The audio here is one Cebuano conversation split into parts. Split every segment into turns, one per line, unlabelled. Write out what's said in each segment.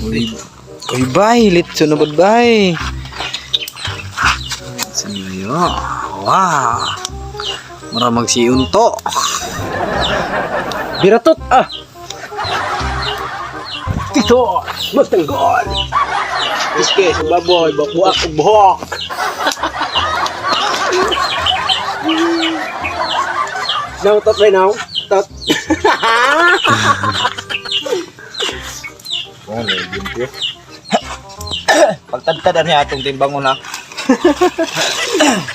Uy, uy bay, litso na bud bay. Sino? Wow. Mura magsiunto.
Biratot ah. Tito, magtanggol. Iske sa baboy, bakbuak og buhok. Now, tot right now. Tot.
Oh, limpyo. Pagtadtad niya atong timbangon ha.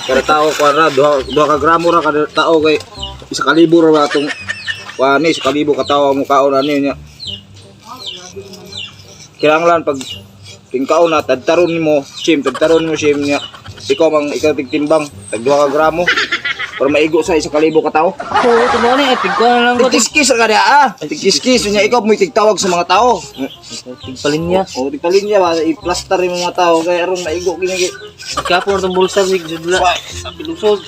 Kada tao kuan ra duha ka gramo ra kada tao kay 1,000 ra ba atong kuan ni 1,000 ka tawo ang mukaon ani niya. Kinahanglan pag tingkaon na tadtaron nimo, sim tadtaron nimo sim niya. Ikaw mang ikaw tigtimbang tag 2 ka gramo para maigo sa 1,000 ka tao.
Oo, tumuha ni. Eh, tigko na lang ko.
Tigkiskis ra ka diha ah. Tigkiskis unya ikaw mo tigtawag sa mga tao.
Tigpalin niya.
O tigpalin niya ba i-plaster yung mga tao kay aron maigo kini.
Kapon itong bulsa, wig, judla. Lusog.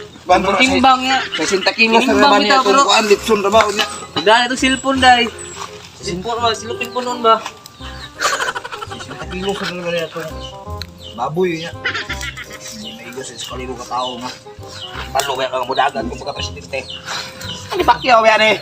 Timbang niya.
60 kilos na
Timbang
naman niya
bitaw,
itong
bro.
kuan litson ra ba unya.
Dahil itong cellphone, dahil. Cellphone ba? Silupin po noon ba?
60 kilos na naman niya itong baboy niya. Hindi maigo sa 1,000 ka tao nga. Balo ba kang mudagan kung pagka presidente. Ano Pacquiao yan eh?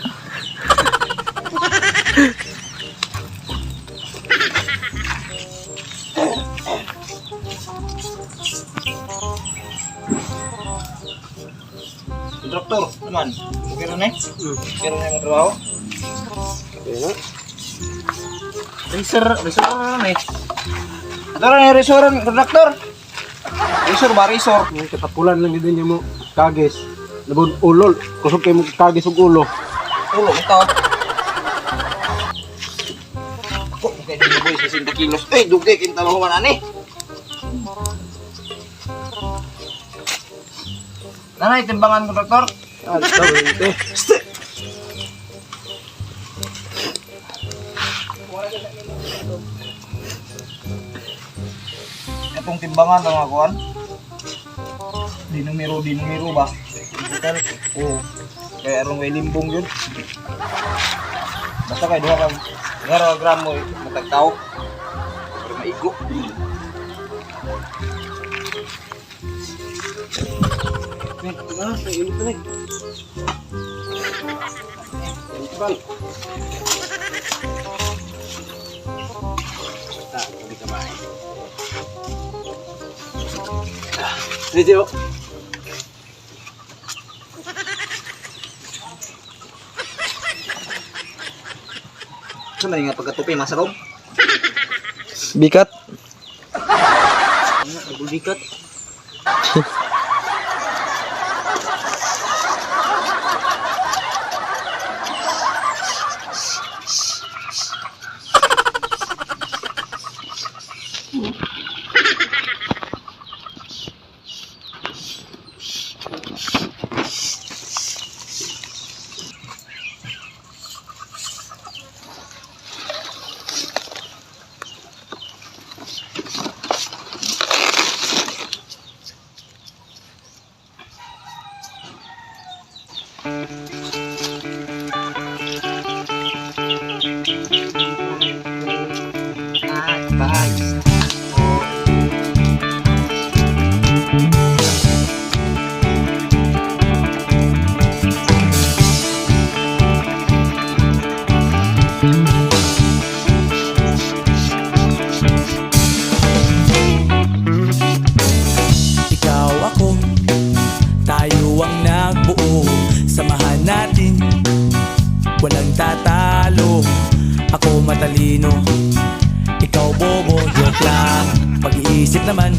Kontraktor naman. Okay na eh? Okay na yung trabaho?
Racer, racer na lang eh.
Ito na yung resort, kontraktor. Resort ba? Resort.
Ang katapulan lang gid mo kagis. Labon ulol, kusog kay mo kagis og ulo.
Ulo ito. Ako, kaya di boy, 60 kilos. Eh, dugay, kinta mo man ani. Nanay, timbangan kontraktor.
Ah, ito.
Itong timbangan ang mga kuan. Di numero ba? Digital. Oo. Kaya aron may limbong yun. Basta kay 2 ka gramo eh, matagtao. Pero maigo.
Ah, sa init na eh. Bang. Ah, hindi ka ba? Medyo.
Sa man nga pagkatupi masarom.
Bikat.
Nagulbikat.
Ikaw ako, tayo ang nagbuo. Samahan natin, walang tatalo. Ako matalino, ikaw bobo, joke lang. Pag-iisip naman,